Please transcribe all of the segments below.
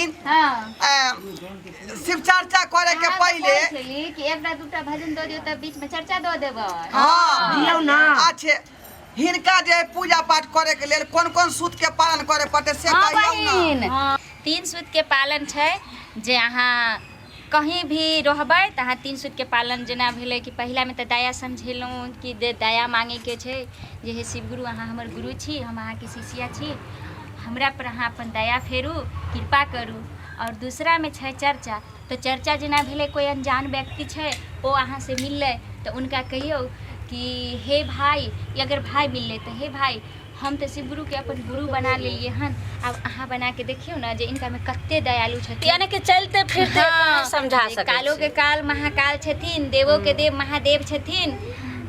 बहिन, हाँ। शिव चर्चा करे के अहाँ तऽ पहिले कहै छली कि एकटा दूटा भजन दऽ दियौ तऽ बीच में चर्चा दऽ देबै। हाँ। दियौ ना। अच्छे, हिनका जे पूजा पाठ करे के लेल कोन कोन सूत के पालन करे पड़तै से हाँ कहियौ ना। बहिन। हाँ, 3 सूत के पालन छै जे अहाँ कहीं भी रहबै तऽ अहाँ 3 सूत के पालन, जेना भेलै कि पहिलामे तऽ दया समझेलहुँ कि जे दया मांगैके छै जे हे शिवगुरु अहाँ हमर गुरु छी, हम अहाँके शिष्या छी, हमरा पर अहाँ अपन दया फेरू, कृपा करू। आओर दूसरामे छै चर्चा, तऽ चर्चा जेना भेलै कोइ अनजान व्यक्ति छै ओ अहाँसँ मिललै तऽ हुनका कहियौ कि हे भाय, अगर भाय मिललै तऽ हे भाय, हम तऽ शिवगुरुके अपन गुरु बना लेलियै हन, आब अहाँ बनाके देखियौ ने जे इनकामे कते दयालु छथिन। यानी कि चलते फिरते हाँ, समझा जे सकै कालो के छी। काल महाकाल छथिन, देवो के देव महादेव छथिन,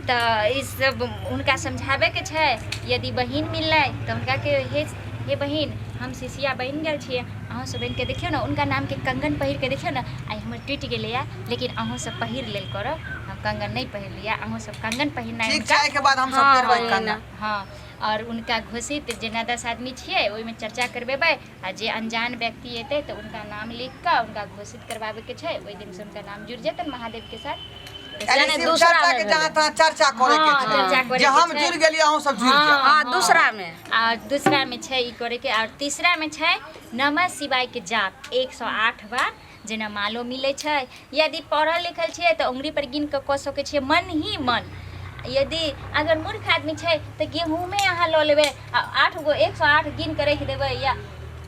तऽ ई सब हुनका समझाबैके छै। यदि बहिन मिललै तऽ हुनका के हे हे बहिन, हम शिष्या बनि गेल छियै, अहूँ सब बनिके देखियौ ने, हुनका नामके कंगन पहिरके देखियौ ने, आइ हमर टूटि गेलैए लेकिन अहूँ सब पहिर लेल करब, हम कंगन नहि पहिरलियै, अहूँ सब कंगन पहिरनाइ ठीक हुनका। छै, एहिके बाद हम सब हाँ, पहिरबै बहिन। कंगन। हाँ, और उनका घोषित जेना 10 आदमी छियै ओहिमे चर्चा करबेबै, आ जे अनजान व्यक्ति एतै तऽ उनका नाम लिख कऽ उनका घोषित करबाबैके छै, ओहि दिनसँ उनका नाम जुड़ि जेतनि महादेवके साथ। यानी यानी शिव दूसरा चर्चा में के भेलै। जहाँ तहाँ चर्चा करे के हाँ, छै। चर्चा करे जे के हम छै। जुड़ गेलियै, अहूँ सब जुड़ जाउ। हाँ, दूसरा में। आ दूसरा में छै ई करे के। और तीसरा में छै नमः शिवाय के जाप 108 बार, जेना मालो मिलै छै। यदि पढ़ल लिखल छियै तऽ उंगली पर गिन कऽ कऽ सकै छियै मन ही मन। यदि अगर मूर्ख आदमी छै तऽ गेहूँमे अहाँ लऽ लेबै आ 8 गो 108 गिन कऽ राखि देबै, या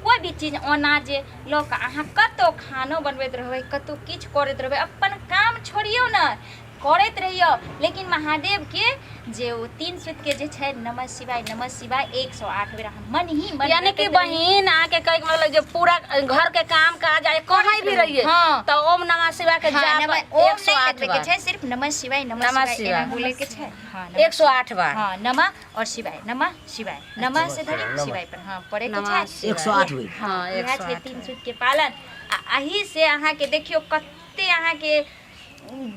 कोइ भी चीज अनाज लऽ कऽ अहाँ कतहु खानो बनबैत रहबै, कतहु किछु करैत रहबै, अपन काम छोड़ियौ ने, करैत रहियौ, लेकिन महादेवके जे ओ 3 सूत के जे छै नमः शिवाय नमः शिवाय 108 बेर अहाँ मन ही मन यानी कि रटैत रहियौ। बहिन अहाँके कहै के मतलब जे पूरा घर के काम काज आ कहीं भी रहिए हाँ। तो ओम नमः शिवाय के हाँ, जाप नमः ओम 108 नहीं लगबे के बार। छै, सिर्फ नमः शिवाय नमः नमः शिवाय शिवाय। एना बोले के छै। हाँ, नमः 108 बार। हाँ, नमः और शिवाय, नमः शिवाय, नमः से धरी शिवाय पर हाँ पड़े के नमः छै। शिवाय। 108 बेर। हाँ, इएह 108। छै 3 सूत के पालन। आ एही से अहाँके देखियौ कते अहाँके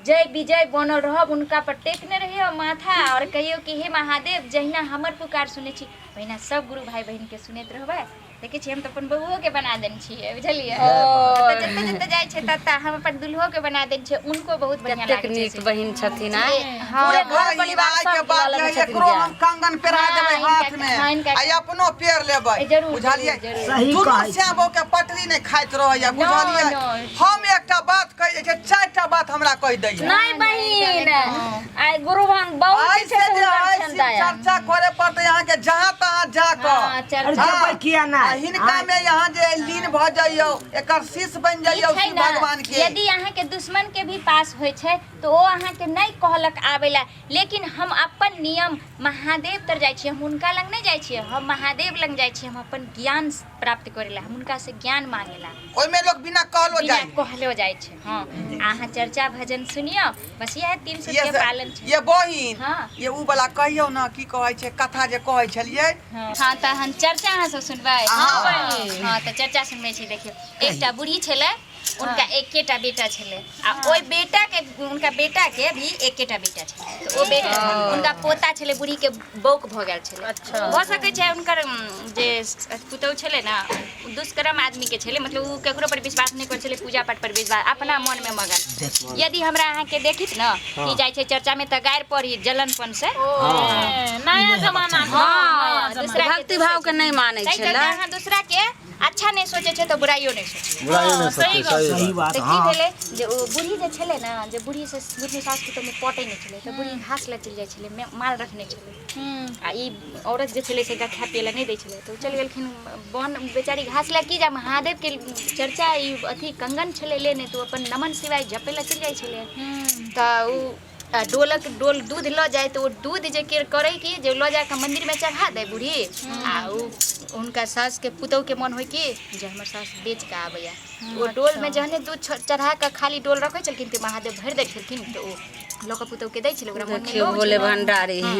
जय विजय बनल रहब, हुनका पर टेकने रहियौ माथा और कहियौ कि हे महादेव, जहिना हमर पुकार सुनै छी ओहिना सब गुरु भाई बहिन के सुनैत रहबै। देखै छियै हम तऽ अपन बौओ के बना देने छियै, बुझलियै? तऽ जतऽ जतऽ जाइ छै ततऽ हम अपन दुल्हो के बना देने छियै, उनको बहुत बढ़िया कतेक लागै छै। नीक बहिन छथिन आय। हाँ। पूरे घर बहिन, परिवार आइ के सब बाद लऽ लेने जे छथिन एकरो ज्ञान। हम कंगन पहिरा हाँ, देबै हाथ में हाँ, इनका- आ अपनो पेर लेबै, जरूर, बुझलियै? जरूर, सही दुनू कहै छी। श्यामो के पटरी नहि खाइत रहैया, बुझलियै? नो। हम एकटा बात कहि दै छियै, 4टा बात हमरा कहि दैया। नहीं बहिन, आइ गुरु भगवान बहुत आइ जे छै से से जे हुनकर आइ छनि शिव दया। चर्चा करे पड़तै अहाँके जहाँ तहाँ जा कऽ। हाँ, चर्चा। अरे जेबै किया आ नहि? हिनका में यहाँ जे लीन भऽ जइयौ, एकर शीश बनि ई जइयौ छै शिव ने, भगवान के। यदि अहाँके दुश्मन के भी पास होइ छै तऽ ओ अहाँके नहि कहलक आबै लए, लेकिन हम अपन नियम महादेव तर जाइ छियै, हम हुनका लग नहि जाइ छियै, हम महादेव लग जाइ छियै, हम अपन ज्ञान प्राप्त करै लए, हम हुनका से ज्ञान मांगे लए। ओहिमे लोग बिना कहलो बिना जाइ कहलो जाइ छै। हाँ, अहाँ चर्चा भजन सुनियौ, बस इएह 3 ये के पालन छै। ये बहिन, हाँ। ये उ वाला कहियौ ना, की कहै छै कथा जे कहै छलियै। हाँ, तऽ हम चर्चा अहाँ सब सुनबै? हाँ। हाँ, तऽ चर्चा सुनबै छी। देखियौ, एकटा बूढ़ी छलै, उनका एकेटा बेटा छलै, आ ओहि बेटा के उनका बेटा के भी एकेटा बेटा छलै, तऽ ओ बेटा उनका पोता छलै, बूढ़ी के बौक भऽ गेल छलै। अच्छा। भऽ सकै छै हुनकर जे पुतहु छलै ने, ओ दुष्कर्म आदमी के छलै, मतलब ओ केकरो पर विश्वास नहि करै छलै, पूजा पाठ पर विश्वास, अपना मन में मगन। यदि हमरा अहाँके देखित ने कि जाइ छै चर्चा में तऽ गारि पढ़ी जलनपन से। नया जमाना। हाँ, दूसरा के भक्ति भाव के नहीं मानै ताहि छलै। चलते अहाँ दूसरा के अच्छा नहि सोचै छै तऽ बुराइयो नहि सोचै। बुराइयो नहि सोचै, सही सही बात। बात। तऽ की हाँ। भेलै जे ओ बूढ़ी जे छलै ने, जे बूढ़ी से दुनू सास पुतोहमे पटै नहि छलै, तऽ बूढ़ी घास लए चलि जाइ छलै, माल रखने छलै, आ ई औरत जे छलै से एकरा खाय पियै लए नहि दै छलै, तऽ ओ चलि गेलखिन बन बेचारी घास लए की जा महादेवके चर्चा ई अथी कंगन छलै लेने, तऽ ओ अपन नमन शिवाय जपै लए चलि जाइ छलै। तऽ ओ डोलक डोल दूध लऽ जाय, तऽ ओ दूध जे के करै कि जे लऽ जाकऽ मन्दिरमे चढ़ा दै बूढ़ी, आ ओ हुनका सासके पुतोहुके मन होइ कि जे हमर सास बेच कऽ आबैया। ओ डोलमे जहने दूध चढ़ा कऽ खाली डोल रखै छलखिन तऽ महादेव भरि दै छलखिन, तऽ ओ लऽ कऽ पुतोहुके दै छलै, ओकरा मनमे देखियौ लोभ भोले छलै। भंडारी। हँ।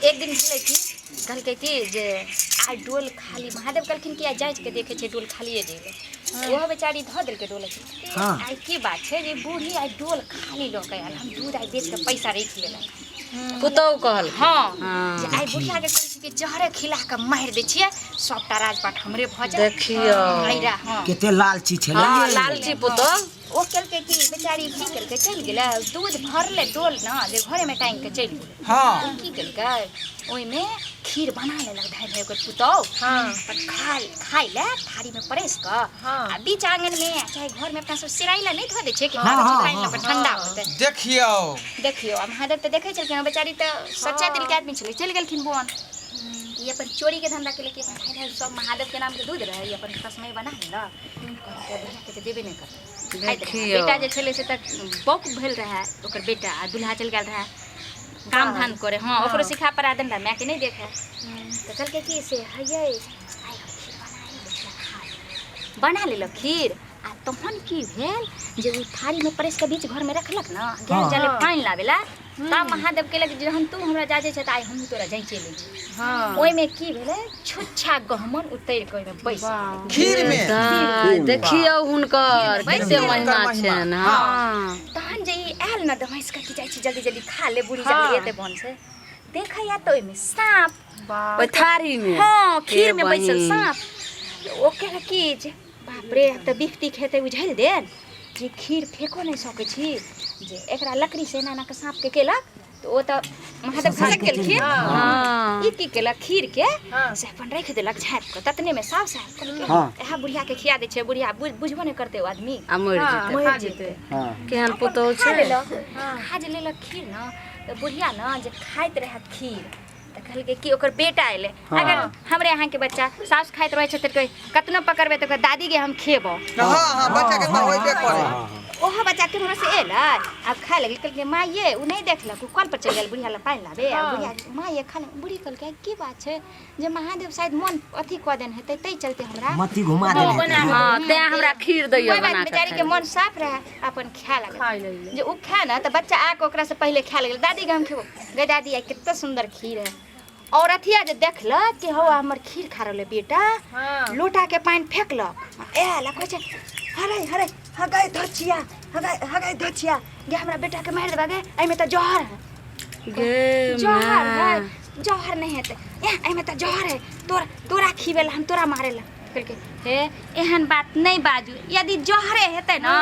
एक दिन भेलै कि कहलकै कि जे आइ डोल खाली, महादेव कहलखिन कि आइ जाँचि कऽ देखै छै डोल खालिए जेबै। ओहो बेचारी धऽ देलकै डोल। हाँ। आइ की बात छै जे बूढ़ी आइ डोल खाली लऽ कऽ आयल, हम दूध आइ बेच कऽ पैसा राखि लेलक। पुतहु कहलखिन। हँ। हँ। जे आइ बुढ़िया के कहै छै कि जहरे खिला कऽ मारि दै छियै, सबटा राजपाट हमरे भऽ जायत। देखियौ। भैरा, हँ। कते लालची छलै। हँ, लालची पुतहु। ओ केलकै कि बेचारी की केलकै, चलि गेलै, दूध भरले डोल ने जे घरेमे टाँगि कऽ चलि गेलै। हँ। ओ की केलकै, ओहिमे खीर बना लेलक धाइ धाइ ओकर पुतहु। हाँ। अपन खाय लए थारीमे परसि कऽ हाँ। आ बीच आङनमे चाहे घरमे अपना सब सिराइ लए नहि धऽ दै छियै कि हाँ, कागज हाँ, पानि लऽ कऽ ठंडा होतै। देखियौ। देखियौ, आ महादेव तऽ देखै छलखिन, बेचारी तऽ सच्चा दिलके आदमी छलै, चलि गेलखिन बन। ई अपन चोरीके धंधा केलक कि अपन धाइ धाइ सब महादेवके नामके दूध रहै, ई अपन तस्मै बना लेलक, कहलकै बुढ़ियाके तऽ देबे नहि करतै। खाइत रहै। देखियौ। बेटा जे छलै से तऽ बौक भेल रहै ओकर बेटा, आ दुल्हा चलि गेल रहै काम धाम करे। हँ, ओकरो सिखा पढ़ा देने रहै, मायके नहि देखै। तऽ कहलकै कि से हैयै आइ हम खीर बना लेबै, खा लेबै। बना लेलक खीर, आ तहन की भेल जे ओ थारीमे परसि कऽ बीच घरमे रखलक ने, गेल जले पानि लाबै लए, तब महादेव केलक जे जहन तू हमरा जाचै छै तऽ आइ हमहूँ तोरा जाँचे लै छी। हाँ। ओहिमे की भेलै, छुच्छा गहमन उतरि कऽ ओहिमे बैस गेलै। खीर मे। दाइ, देखियौ हुनकर बैस कते गेल। महिमा हुनकर महिमा। छनि। हँ। तहन जे ई आयल ने दमसि कऽ कि जाइ छी जल्दी जल्दी खा ले, बूढ़ी जल्दी एतै बन से देखैया तऽ ओहिमे साँप। ओहि थारी मे? हँ, खीर मे हे बैसल बहिन। साँप। ओ केलक की जे बाप रे, आब तऽ बिख तीख हेतै उझलि देल जे खीर फेको नहि सकै छी, जे एकरा लकड़ी से एना एना कऽ साँपके केलक तऽ ओ तऽ महादेव खसक गेलखिन। हँ। ई की केलक, खीर के हाँ। से अपन राखि देलक झाँपि कऽ, ततने मे साफ साफ कहलकै हाँ। इएह बुढ़िया के खिया दै छै, बुढ़िया बुझबो नहि करतै ओ आदमी, आ मरि हाँ, जेतै। खा मरि जेतै। जेतै। हँ। केहन पुतहु खा छै। लेलक, खा जे लेलक खीर ने तऽ बुढ़िया ने जे खाइत रहए खीर तऽ कहलकै कि ओकर बेटा अयलै। अगर हमरे अहाँके बच्चा सासु खाइत रहै छै तऽ कहै, कतनो पकड़बै तऽ कहै, दादी गे हम खेबौ। हँ हँ, बच्चा के तऽ होइबे करे। ओहो बच्चा केम्हरो से एलै आब खाए लगलै। कहलकै माँ ये, ओ नहि देखलक, ओ कल पर चलि गेल बुढ़िया लग पानि लाबे। आ बुढ़िया माँ ये खा ले। बुढ़ी कहलकै की बात छै जे महादेव शायद मन अथी कऽ देने हेतै, ताहि चलते हमरा मती घुमा देने हेतै। हँ, तें हमरा खीर दैया कोइ बात, बना कऽ। बेचारी के खाइ मन साफ रहै, अपन खाए लागल। खाइ लगलै। जे ओ खाए ने तऽ बच्चा आके ओकरा से पहिले खाए लगल, दादी के हम खेबो गे दादी, आइ कते सुंदर खीर है। और अथिया जे देखलक कि हौ हमर खीर खा रहलै बेटा, हाँ। लोटा के पानि फेकलक, आयल आ कहै छै हरे हरे हगाइ धचिया, हगाइ हगाइ धचिया गे, हमरा बेटा के मारि देबा गे, एहिमे तऽ जहर है। गे जहर है? माँ। जहर नहीं हेतै, एह एहिमे तऽ जहर है, तोरा तोरा खिबै ला हम तोरा मारे ला। कहलकै हे एहन बात नहि बाजू, यदि जहरे हेतै ने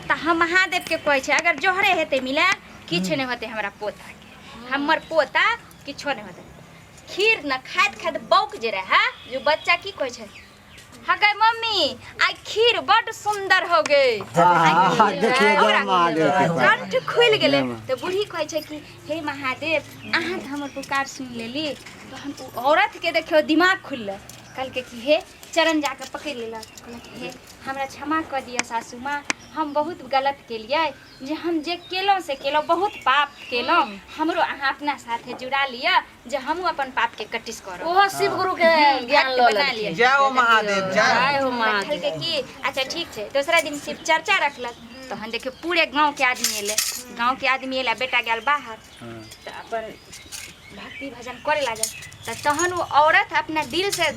तऽ हम महादेवके कहै छै, अगर जहरे हेतै मिलायल किछु नहि होतै हमरा पोताके, हमर पोता किछो नहि होतै। खीर ने खाइत खाइत बौक जे रहै जे बच्चा की कहै छै, हगै मम्मी आइ खीर बड्ड सुंदर हो गई। हाँ, देखिए जय महादेव के पास। कंठ खुलि गेलै तऽ बूढ़ी कहै छै कि हे महादेव अहाँ तऽ हमर पुकार सुनि लेली। तहन ओ औरतके देखियौ दिमाग खुललै, कहलकै कि हे चरण जाकऽ पकड़ि लेलक, कहलक हे हमरा क्षमा कऽ दिअ सासू माँ, हम बहुत गलत केलियै, जे हम जे केलहुँ से केलहुँ, बहुत पाप केलहुँ, हमरो अहाँ अपना साथे जुड़ा लिअ जे हमहूँ अपन पापके कटिस करब। ओहो शिव गुरु के ज्ञान भक्त लऽ बना लेलखिन। लिअ। जय हो महादेव, जय जय हो महादेव। कहलकै कि अच्छा ठीक छै। दोसरा दिन शिव चर्चा रखलक, तहन देखियौ पूरे गाँवके आदमी एलै, गाँवके आदमी एलै, बेटा गेल बाहर तऽ अपन भक्ति भजन करे लागल। तऽ तहन ओ औरत अपना दिल से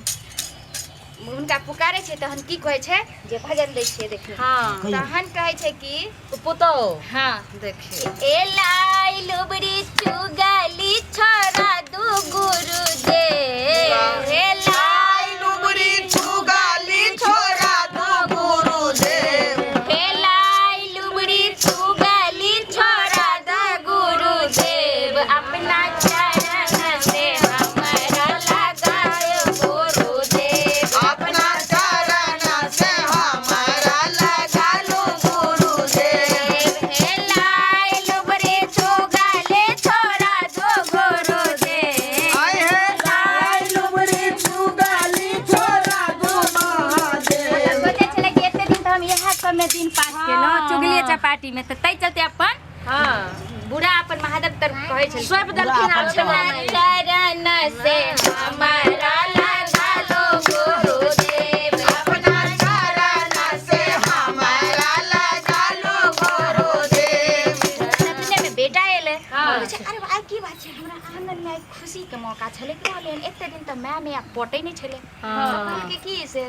हुनका पुकारे छै, तहन की कहै छै जे भजन दै छियै देखियौ। हाँ। तहन कहै छै कि ओ पुतहु। हाँ। देखियौ। ए लाई लुबरी चुगली छोड़ा दू गुरुदेव, हे लाई लुबरी चुगली छोड़ा दू गुरुदेव, हे लाई लुबरी चुगली छोड़ा दू गुरुदेव, अपना चरण से हमरा लगाओ गुरुदेव, अपना चरण से हमारा लगा लो गुरुदेव। हे लाई लुबरी चुगली छोड़ा दू गुरुदेव, आए है लाई लुबरी चुगली छोड़ा दू महादेव। सोचै छलै कि एते दिन तऽ हम इएह सबमे दिन पास केलहुँ चुगली चपाटी में, तऽ ताहि चलते अपन हाँ। बुढ़ा अपन महादेव तर कहै छलै सौंपि देलखिन आब अपना चरण से हमारा लगा लो गुरुदेव, अपना चरण से हमारा लगा लो गुरुदेव। ततने में बेटा एलै, कहै छै अरे आइ की बात छै, हमरा आंगन में आइ खुशी के मौका छलै कि रहलै हन, एते दिन तऽ माय में पटै नहि छलै। कहलकै की से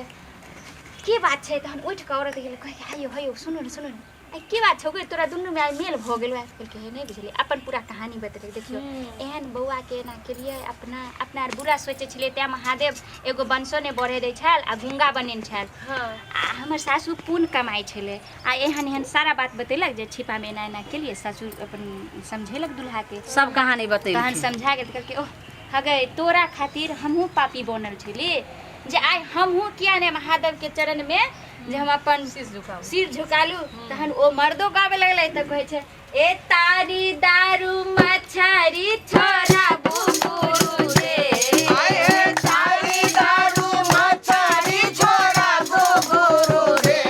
की बात छै। तहन उठि कऽ औरत गेलै, कहै आइयो हयौ सुनू ने सुनू ने, आ की बात छौ गे तोरा दुनू में आइ मेल भऽ गेल? कहलकै हे नहि बुझलियै। अपन पूरा कहानी बतेलक, देखियौ एहन बौआ के एना केलियै, अपना अपना आर बुरा सोचै छलियै तैं महादेव एगो वंशो नहि बढ़े दै छल आ गुंगा बनेने छल, आ हमर सासु पुण्य कमाइ छलै, आ एहन एहन सारा बात बतेलक जे छिपामे एना एना केलियै। ससुर अपन समझेलक दुल्हाके, सब कहानी बतेलखिन। तहन समझा गेल तऽ कहलकै ओह हगै तोरा खातिर हमहूँ पापी बनल छली जे आइ हमहूँ किया नहि महादेवके चरणमे जे हम अपन सिर झुकालू। तहन ओ मर्दो गाबे लगलै तऽ कहै छै ए तारी दारू मछरी छोरा बुबुरु रे, आए तारी दारू मछरी छोरा गुगुरु रे,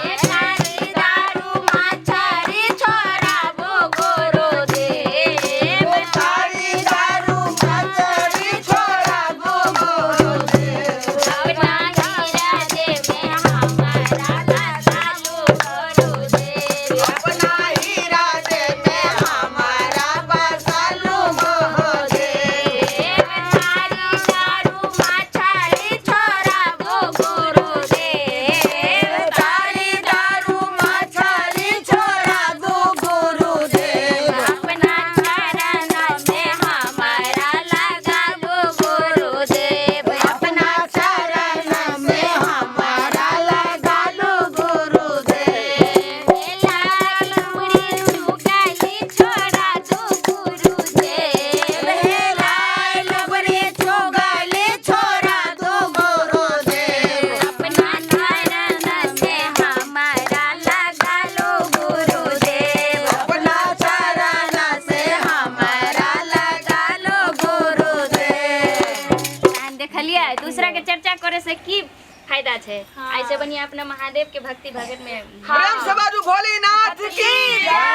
ए तारी दारू मछरी छोरा बुबुरु रे, तारी दारू मछरी छोरा गुगुरु रे, अपना हीरा दे में हमारा लसालू गुरु देव, अपना हीरा दे में हमारा बसालू गुरुदेव, तारी दारू मछरी छोरा गुरु देव, तारी दारू मछरी छोरा गुगुरु देव, अपना चरण में हमारा लगालू गुरुदेव, अपना चरण में हमारा लगालू गुरुदेव, लाल मुड़ी चुगली छोड़ा दो गुरुदेव, हे लाल बड़ी चुगली छोरा दो गुरुदेव, अपना चरण में हमारा लगालू गुरुदेव, अपना चरण से हमारा लगालू गुरुदेव। तहन देखलियै दूसरा के चर्चा करे से की फायदा छै? ऐसे बढ़िया अपना महादेव के भक्ति भगत में। प्रेम से बाजू भोलेनाथ की जय।